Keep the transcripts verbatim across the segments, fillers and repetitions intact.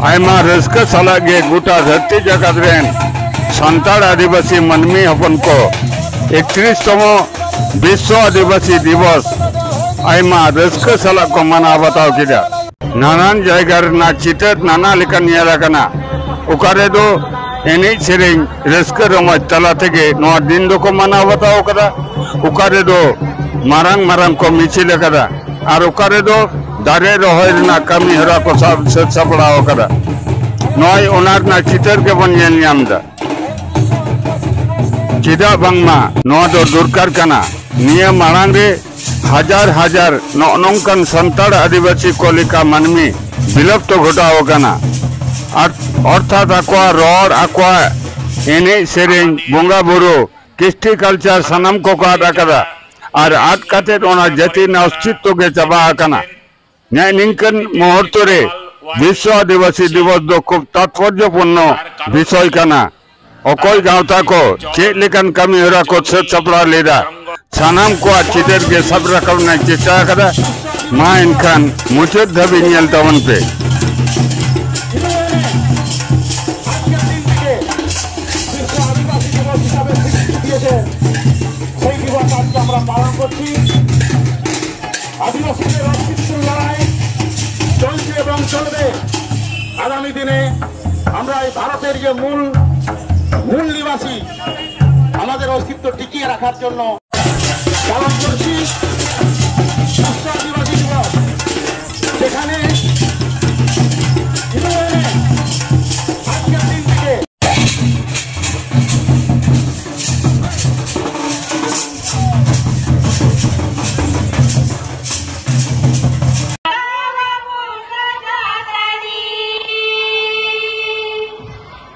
ᱟᱭᱢᱟ ᱨᱟᱹᱥᱠᱟᱹ ᱥᱟᱞᱟᱜ ᱜᱮ ᱜᱚᱴᱟ ᱫᱷᱟᱹᱨᱛᱤ ᱡᱟᱠᱟᱛ ᱨᱮᱱ ᱥᱟᱱᱛᱟᱲ ᱟᱹᱫᱤᱵᱟᱹᱥᱤ ᱢᱟᱹᱱᱢᱤ ᱦᱚᱯᱚᱱ ᱠᱚ ᱮᱠᱛᱨᱤᱥ ᱛᱚᱢᱚ ᱵᱤᱥᱥᱚ ᱟᱹᱫᱤᱵᱟᱹᱥᱤ ᱫᱤᱵᱚᱥ ᱟᱭᱢᱟ ᱨᱟᱹᱥᱠᱟᱹ ᱥᱟᱞᱟᱜ ᱠᱚ ᱢᱟᱱᱟᱣ ᱵᱟᱛᱟᱣ ᱠᱮᱫᱟ᱾ ᱱᱟᱱᱟᱱ ᱡᱟᱭᱜᱟ ᱨᱮᱱᱟᱜ ᱪᱤᱛᱟᱹᱨ ᱱᱟᱱᱟ ᱞᱮᱠᱟᱱ ᱧᱮᱞ ᱟᱠᱟᱱᱟ᱾ ᱚᱠᱟ ᱨᱮᱫᱚ ᱮᱱᱮᱡ ᱥᱮᱨᱮᱧ ᱨᱟᱹᱥᱠᱟᱹ ᱨᱚᱢᱚᱡᱽ ᱛᱟᱞᱟ ᱛᱮᱜᱮ ᱱᱚᱣᱟ ᱫᱤᱱ ᱫᱚᱠᱚ ᱢᱟᱱᱟᱣ ᱵᱟᱛᱟᱣ ᱟᱠᱟᱫᱟ᱾ ᱚᱠᱟ ᱨᱮᱫᱚ ᱢᱟᱨᱟᱝ ᱢᱟᱨᱟᱝ ᱠᱚ ᱢᱤᱪᱷᱤᱞ ᱟᱠᱟᱫᱟ᱾ ᱟᱨ ᱚᱠᱟ ᱨᱮᱫᱚ ᱫᱟᱨᱮ ᱨᱚᱦᱚᱭ ᱨᱮᱱᱟᱜ ᱠᱟᱹᱢᱤ ᱦᱚᱨᱟ ᱠᱚ ᱥᱟᱵ ᱥᱟᱹᱛ ᱥᱟᱯᱲᱟᱣ ᱟᱠᱟᱫᱟ᱾ ᱱᱚᱜᱼᱚᱭ ᱚᱱᱟ ᱨᱮᱱᱟᱜ ᱪᱤᱛᱟᱹᱨ ᱜᱮᱵᱚᱱ ᱧᱮᱞ ᱧᱟᱢ ᱮᱫᱟ᱾ ᱪᱮᱫᱟᱜ ᱵᱟᱝᱢᱟ ᱱᱚᱣᱟ ᱫᱚ ᱫᱚᱨᱠᱟᱨ ᱠᱟᱱᱟ᱾ ᱱᱤᱭᱟᱹ ᱢᱟᱲᱟᱝ ᱨᱮ ᱦᱟᱡᱟᱨ ᱦᱟᱡᱟᱨ ᱱᱚᱜᱼᱚ ᱱᱚᱝᱠᱟᱱ ᱥᱟᱱᱛᱟᱲ ᱟᱹᱫᱤᱵᱟᱹᱥᱤ ᱠᱚ ᱞᱮᱠᱟ ᱢᱟᱹᱱᱢᱤ ᱵᱤᱞᱚᱯᱛᱚ ᱜᱷᱚᱴᱟᱣ ᱟᱠᱟᱱᱟ᱾ ᱟᱨ ᱚᱨᱛᱷᱟᱛ ᱟᱠᱚᱣᱟᱜ ᱨᱚᱲ, ᱟᱠᱚᱣᱟᱜ ᱮᱱᱮᱡ ᱥᱮᱨᱮᱧ, ᱵᱚᱸᱜᱟ ᱵᱩᱨᱩ, ᱠᱨᱤᱥᱴᱤ ᱠᱟᱞᱪᱟᱨ ᱥᱟᱱᱟᱢ ᱠᱚᱠᱚ ᱟᱫ ᱟᱠᱟᱫᱟ᱾ ᱟᱨ ᱟᱫ ᱠᱟᱛᱮ ᱚᱱᱟ ᱡᱟᱹᱛᱤ ᱨᱮᱱᱟᱜ ᱚᱥᱛᱤᱛᱛᱚ ᱜᱮ ᱪᱟᱵᱟ ᱟᱠᱟᱱᱟ᱾ ᱱᱮᱜᱼᱮ ᱱᱤᱝᱠᱟᱹᱱ ᱢᱩᱦᱩᱨᱛᱚ ᱨᱮ ᱵᱤᱥᱥᱚ ᱟᱹᱫᱤᱵᱟᱹᱥᱤ ᱫᱤᱵᱚᱥ ᱫᱚ ᱠᱷᱩᱵ ᱛᱟᱛᱯᱚᱨᱡᱚᱯᱩᱨᱱᱚ ᱵᱤᱥᱚᱭ ᱠᱟᱱᱟ᱾ ᱚᱠᱚᱭ ᱜᱟᱶᱛᱟ ᱠᱚ ᱪᱮᱫ ᱞᱮᱠᱟᱱ ᱠᱟᱹᱢᱤ ᱦᱚᱨᱟ ᱠᱚ ᱥᱟᱹᱛ ᱥᱟᱯᱲᱟᱣ ᱞᱮᱫᱟ, ᱥᱟᱱᱟᱢ ᱠᱚᱣᱟᱜ ᱪᱤᱛᱟᱹᱨ ᱜᱮ ᱥᱟᱵ ᱨᱟᱠᱟᱵ ᱨᱮᱱᱟᱜ ᱪᱮᱥᱴᱟ ᱟᱠᱟᱫᱟ᱾ ᱢᱟ ᱮᱱᱠᱷᱟᱱ ᱢᱩᱪᱟᱹᱫ ᱫᱷᱟᱹᱵᱤᱡ ᱧᱮᱞ ᱛᱟᱵᱚᱱ ᱯᱮ᱾ সেই দিবস আজকে আমরা পালন করছি। আদিবাসীদের অস্তিত্ব লড়াই চলছে এবং চলবে। আগামী দিনে আমরা এই ভারতের যে মূল মূল নিবাসী, আমাদের অস্তিত্ব টিকিয়ে রাখার জন্য পালন করছি বিশ্ব আদিবাসী দিবস। সেখানে আজকের দিন থেকে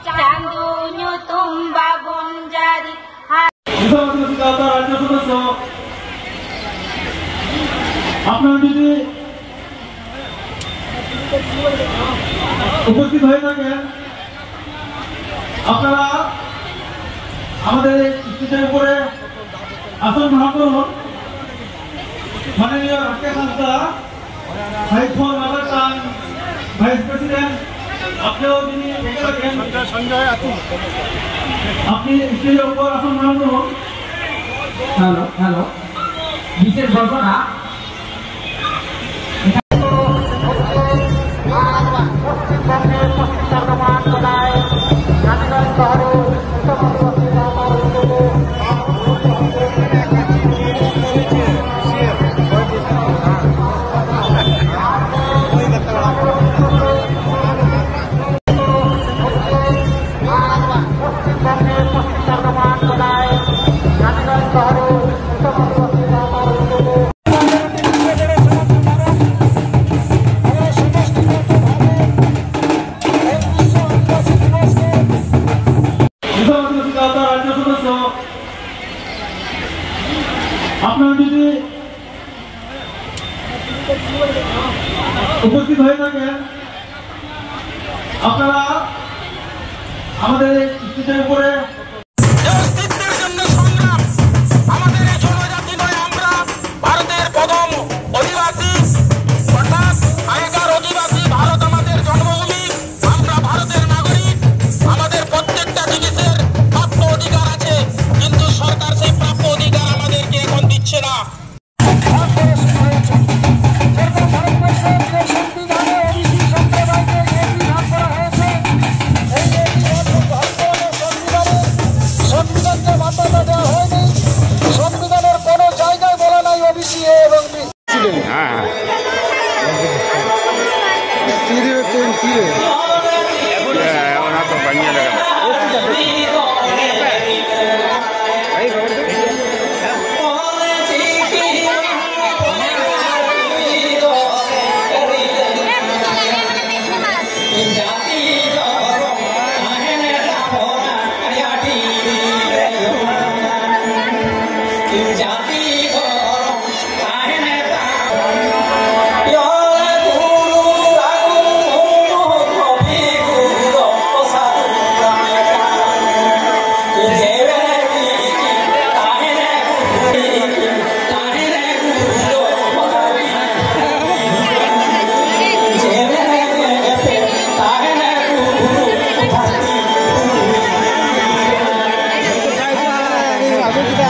ᱪᱟᱸᱫᱚ ᱧᱩᱛᱩᱢ ᱵᱟᱵᱚᱱ ᱡᱟᱹᱨᱤ᱾ ᱵᱤᱥᱥᱚ ᱟᱹᱫᱤᱵᱟᱹᱥᱤ ᱜᱟᱶᱛᱟ ᱨᱟᱡᱽᱡᱚ ᱥᱚᱫᱚᱥᱥᱚ, আপনারা যদি উপস্থিত হয়ে থাকেন, আপনারা আমাদের এই স্টেজের উপরে আসন গ্রহণ করুন। মাননীয় Rakesh Hansda, vice for mother tongue, vice president, আপনিও যদি দেখে থাকেন, সঞ্জয়, সঞ্জয় আতি। আপনি স্টেজের উপর আসন গ্রহণ করুন। Hello, hello. বিশেষ ঘোষণা। আপনারা যদি উপস্থিত হয়ে থাকেন, আপনারা আমাদের এই স্টেজের উপরে